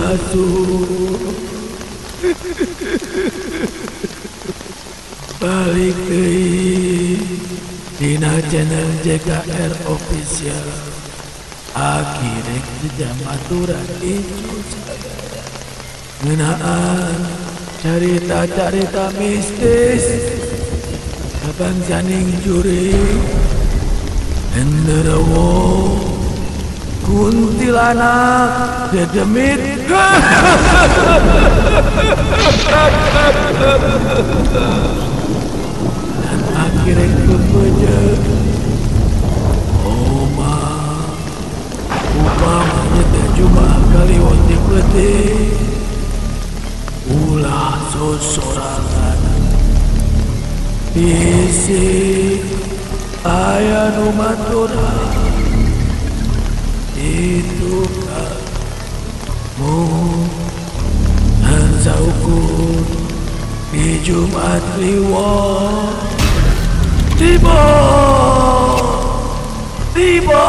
asup balik deui dina channel JKR Official. Akhirnya jamaturan itu sadaya ngeunaan carita-carita mistis kabangsaning jurig, genderuwo, kuntilanak, dedemit. Dan akhirnya kepeje oma upamanya teh Jumat kaliwon di peuting ulah sosorangan bisi aya nu maturan itu kamu dan saukur di Jumat Kliwon tiba tiba.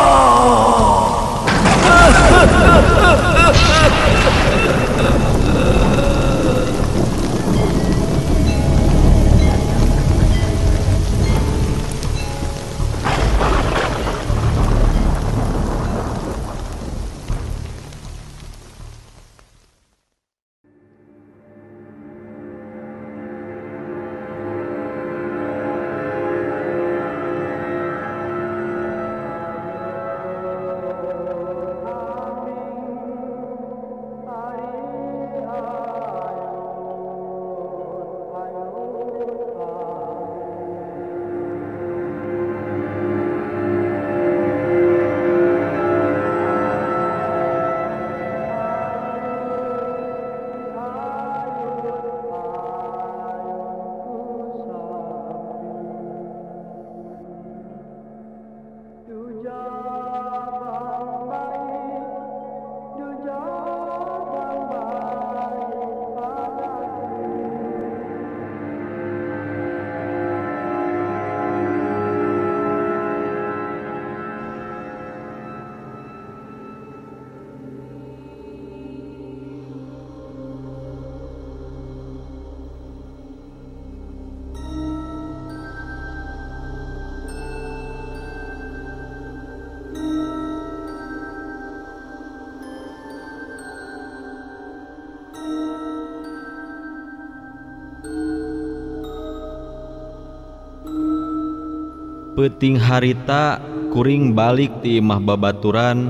Peuting harita kuring balik ti imah babaturan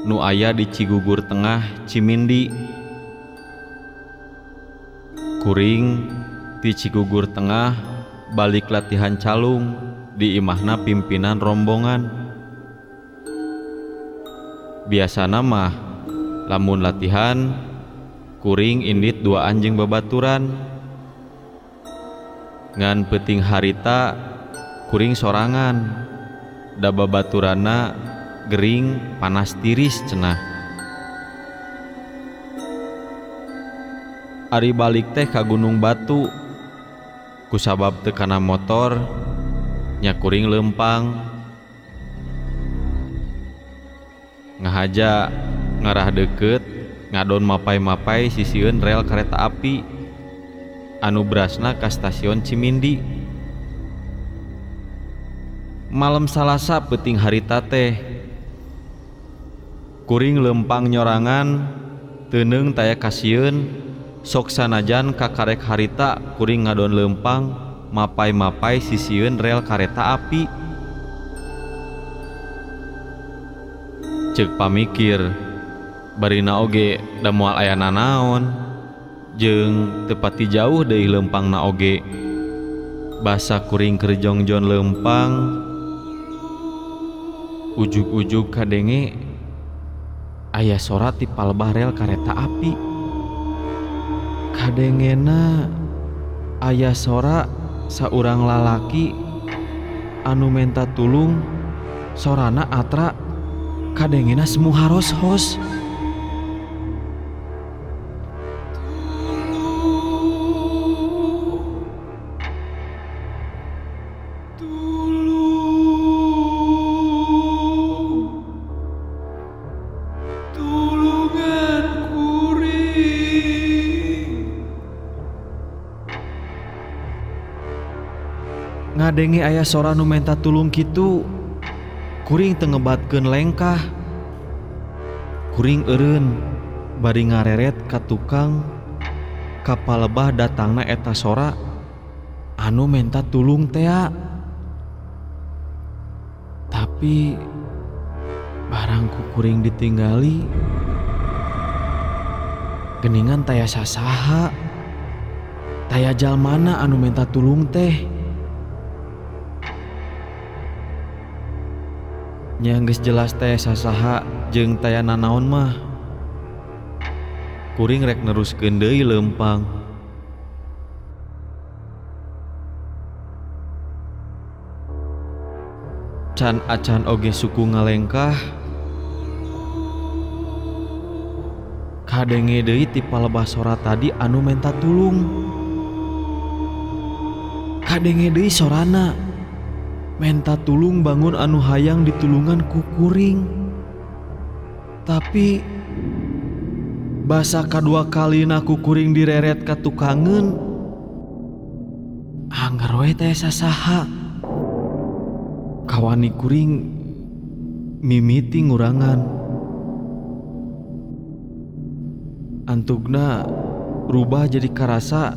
nu aya di Cigugur Tengah Cimindi. Kuring ti Cigugur Tengah balik latihan calung di imahna pimpinan rombongan. Biasana mah lamun latihan kuring indit duaan jeung babaturan. Ngan peuting harita kuring sorangan, da babaturana gering panas tiris cenah. Ari balik teh ka Gunung Batu, kusabab teu kana motor nya kuring leumpang. Ngahaja ngarah deukeut ngadon mapai-mapai sisieun rel kareta api anu brasna ka stasiun Cimindi. Malam Salasa peuting harita teh kuring lempang nyorangan teuneung taya kasieun sok sanajan kakarek harita kuring ngadon lempang mapai-mapai sisieun rel kareta api. Ceuk pamikir barina oge da moal aya nanaon jeung teu pati jauh deui lempangna oge. Basa kuring keur jongjon lempang ujug-ujug kadenge aya sora ti palebah rel kareta api. Kadengena aya sora saurang lalaki anu menta tulung, sorana atra kadengena semu haros-hos. Tulungan kuring. Ngadenge aya sora nu menta tulung kitu, kuring teu ngebatkeun lengkah. Kuring eureun bari ngareret ka tukang ka palebah datangna eta sora anu menta tulung tea. Tapi barang ku kuring ditinggali geningan taya sasaha, taya jalmana anu menta tulung teh. Nya geus jelas teh sasaha jeung taya nanaon mah. Kuring rek neruskeun deui leumpang. Can acan oge suku ngalengkah, kadenge deui ti palebah sora tadi anu menta tulung. Kadenge deui sorana menta tulung bangun anu hayang ditulungan ku kuring. Tapi basa kadua kalina ku kuring direret ka tukangeun, anggar we teh sasaha. Kawani kuring mimiti ngurangan. Antugna rubah jadi karasa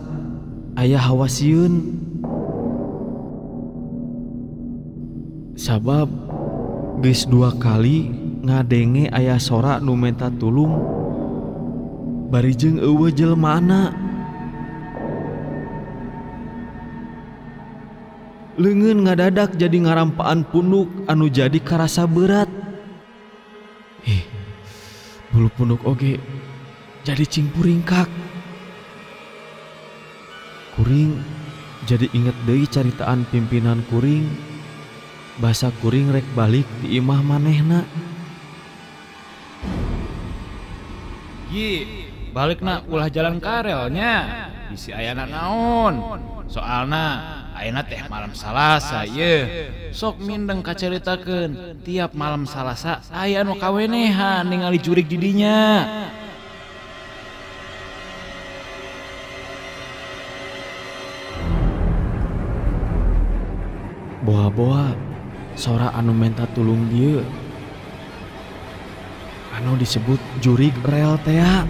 aya hawa sieun. Sabab geus dua kali ngadenge aya sora nu menta tulung bari jeung eueuh jelmaana. Leungeun ngadadak jadi ngarampaan punduk anu jadi karasa berat. Hih, bulu punduk oge jadi cingpuringkak. Kuring jadi inget deui caritaan pimpinan kuring. Basa kuring rek balik di imah manehna. Yi, balikna ulah jalan karelnya. Bisi ayana naon. Soalna ayeuna teh malam Salasa ye. Sok mindeng kacaritakeun tiap malam Salasa aya nu kawenehan ningali jurig di dinya. Boa-boa sora anu menta tulung dieu anu disebut jurig rel tea.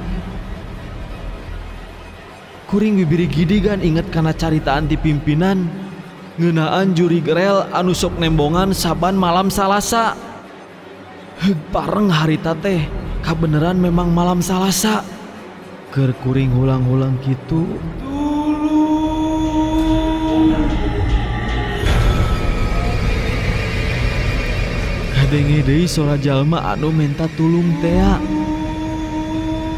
Kuring bibiri gidigan inget kana caritaan ti pimpinan ngeunaan jurig rel anu sok nembongan saban malam Salasa. Heug pareng harita teh kabeneran memang malam Salasa. Keur kuring hulang-hulang kitu, kadenge deui sora jalma anu menta tulung tea.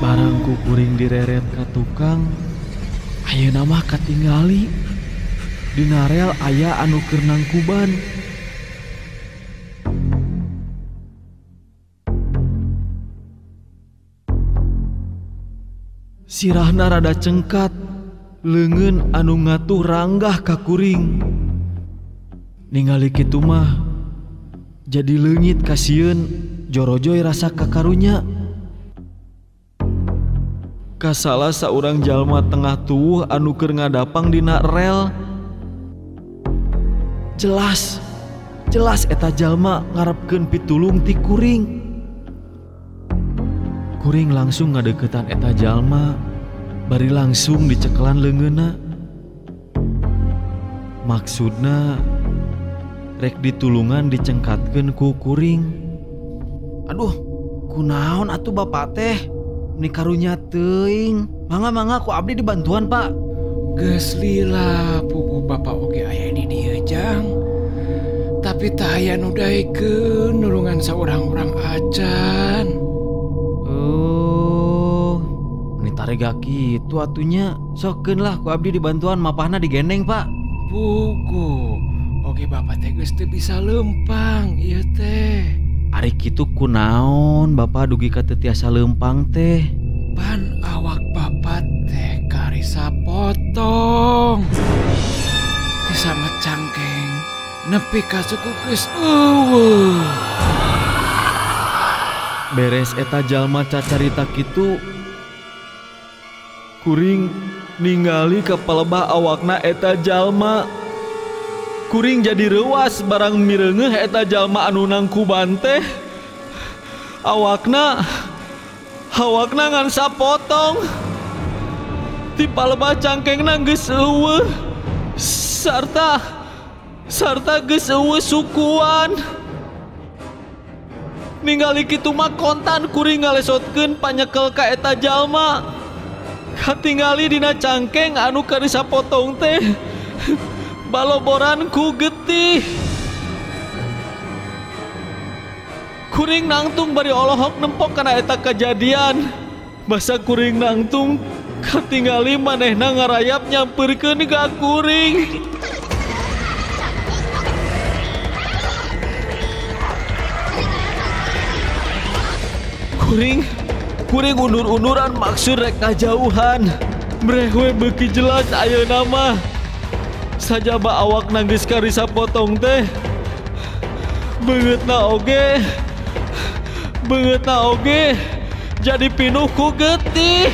Barang ku kuring direret ka tukang, ayeuna mah katingali dina rel aya anu keur nangkuban. Sirahna rada cengkat, leungeun anu ngatuh ranggah ka kuring. Ningali kitu mah jadi leungit kasieun, jorojoy rasa kakarunya. Kasalah saurang jalma tengah tuwuh anu keur ngadapang dina rel. Jelas, jelas eta jalma ngarepkeun pitulung ti kuring. Kuring langsung ngadeukeutan eta jalma, bari langsung dicekelan leungeunna. Maksudna rek ditulungan dicengkatkeun ku kuring. Aduh, kunaon atuh bapak teh? Ni karunya teuing. Mangga-mangga ku abdi dibantuan, Pak. Geus lila puguh bapak oge aya di dieu, Jang. Tapi tah aya nu daekeun nulungan saurang-urang acan. Oh, ni tarega kitu atunya. Sokeun lah ku abdi dibantuan mapahna digendeng, Pak. Puguh oge bapak teh geus teu bisa leumpang ieu teh. Ari kitu kunaon bapak dugi ka teu tiasa leumpang teh? Pan awak bapak teh karisa potong. Ti samecangkeng nepi ka suku geus eueuh. Beres eta jalma cacarita kitu, kuring ningali ka palebah awakna eta jalma. Kuring jadi reuas barang mireungeuh eta jalma anu nangkuban teh. Awakna ngan sapotong. Ti palebah cangkengna geus eueuh sarta geus eueuh sukuan. Ningali kitu mah kontan kuring ngalesotkeun panyekel ka eta jalma. Katingali dina cangkeng anu karisa potong teh baloboran ku getih. Kuring nangtung bari olohok nempok kana eta kajadian. Basa kuring nangtung katingali manehna ngarayap nyamperkeun ka kuring. Kuring undur-unduran maksud rek ngajauhan. Breh we beuki jelas ayeuna mah. Sajaba awak geus karisa potong teh. Beungeutna oge jadi pinuh ku getih.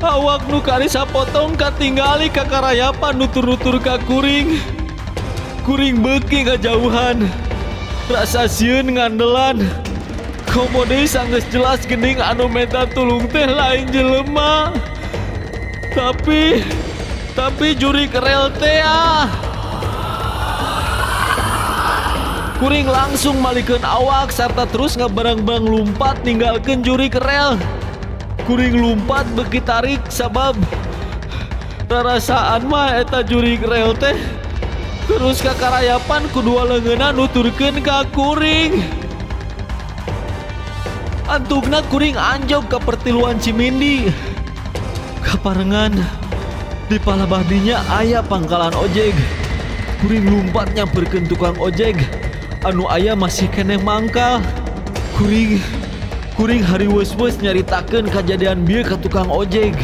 Awak nu karisa potong katingali kakarayapan nutur-nutur ka kuring. Kuring beuki ngajauhan. Rasa sieun ngandelan. Komo deui sanggeus jelas geuning anu menta tulung teh lain jelema. Tapi jurik rel teh ah. Kuring langsung malikeun awak sarta terus ngabarang-barang lumpat ninggalkeun jurik rel. Kuring lumpat beuki tarik sabab rarasaan mah eta jurik rel teh terus kakarayapan ku dua leungeunna nuturkeun ka kuring. Antugna kuring anjog ka pertiluan Cimindi. Kaparengan di palebah dinya aya pangkalan ojek. Kuring lumpat nyamperkeun tukang ojek anu aya masih keneh mangkal. Kuring hariweus-weus nyaritakeun kajadian bieu ka tukang ojek.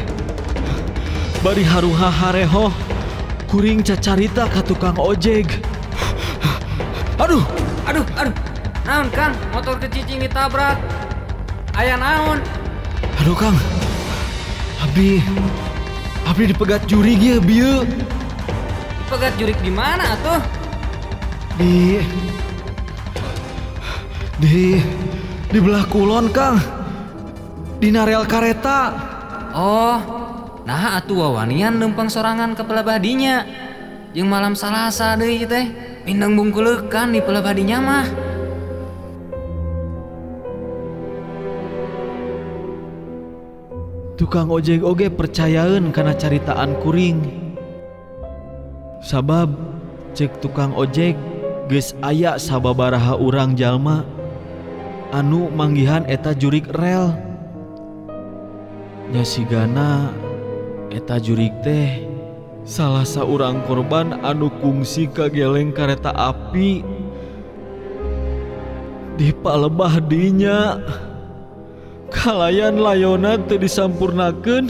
Bari haruha hareho kuring cacarita ka tukang ojek. Aduh. Naon Kang, motor kecicing ditabrak. Aya naon? Aduh Kang. Abdi dipegat jurig ya bieu. Dipegat jurig di mana atuh? Di belah kulon Kang. Dina rel kareta. Oh, nah atuh wawanian lempang sorangan ke pelebah dinya. Jeung malam Salasa deui teh, mindeng bungkuleukan di pelebah dinya mah. Tukang ojek oge percayaeun kana caritaan kuring. Sabab cek tukang ojek geus aya sababaraha urang jalma anu manggihan eta jurik rel. Nya sigana eta jurik teh salah saurang korban anu kungsi kageleng kareta api di palebah dinya. Kalayan layona teu disampurnakeun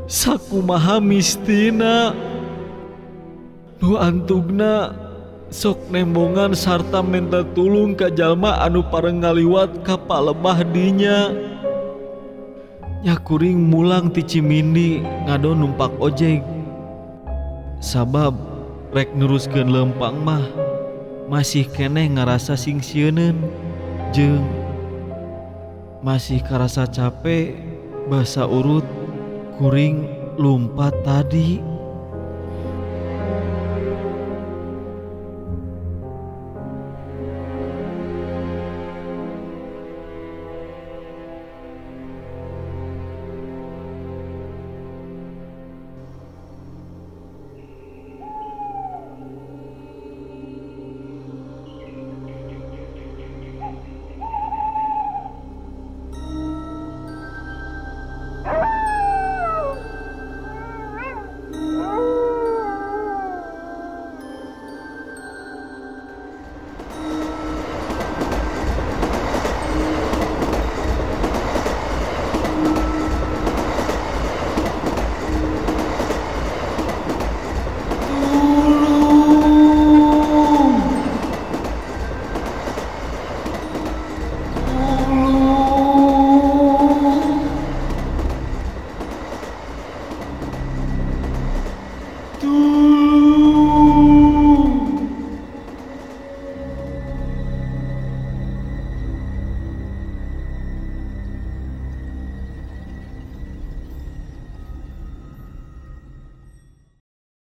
sakumaha mistina. Nu antugna sok nembongan sarta menta tulung ka jalma anu pareng ngaliwat ka palebah dinya. Nya kuring mulang ti Cimindi ngadon numpak ojek. Sabab rek neruskeun lempang mah masih keneh ngarasa singsieuneun jeung masih karasa capek basa urut kuring lumpat tadi.